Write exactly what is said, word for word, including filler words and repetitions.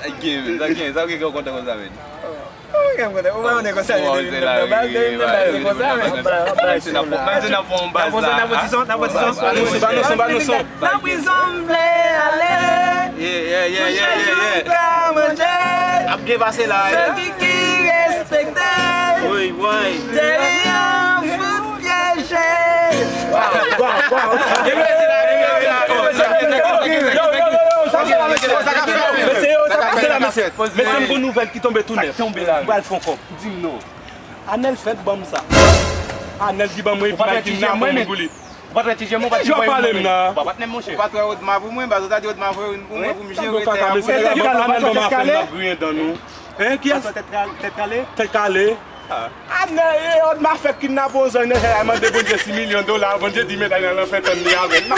Sa gen, sa gen, sa gen kontan konsa, men. Ou pa konnen konsa li te vin nan baz, te vin nan baz konsa, men. Menm si n ap fè yon baz la. N ap pran ti son, n ap pran ti son. Ba nou son, ba nou son, ba nou son. Nan prizon m vle ale. Pou chak jou m pa manje. Ap gen pase la. Sèl ki ki respekte. Woy, woy. Tèli an fout pyeje. Mesye, yo, sa pase la, mesye. Mesye, m gon nouvèl ki tonbe tou nèf. Tonbe la. M pral fè yon kòb. Di m non. Anèl fèt ban m sa. Anèl ki ban mwen epi l al kidnape moun pou li. Ou pa t wè ti jèm ou pa t wè pale m nan. Ou pa t wè Odma pou mwen, baz ou ta di Odma pou mwen pou mwen pou m jere tè a pou mwen. Anèl ban m afè m ap griyen dan nou. Hein, kiyès? Tèt kale? Tèt kale. Anèl, Odma fèk kidnape yon zòn nan, al mande Bondye sis milyon dola, Bondye di medam nan fè tann li avè l.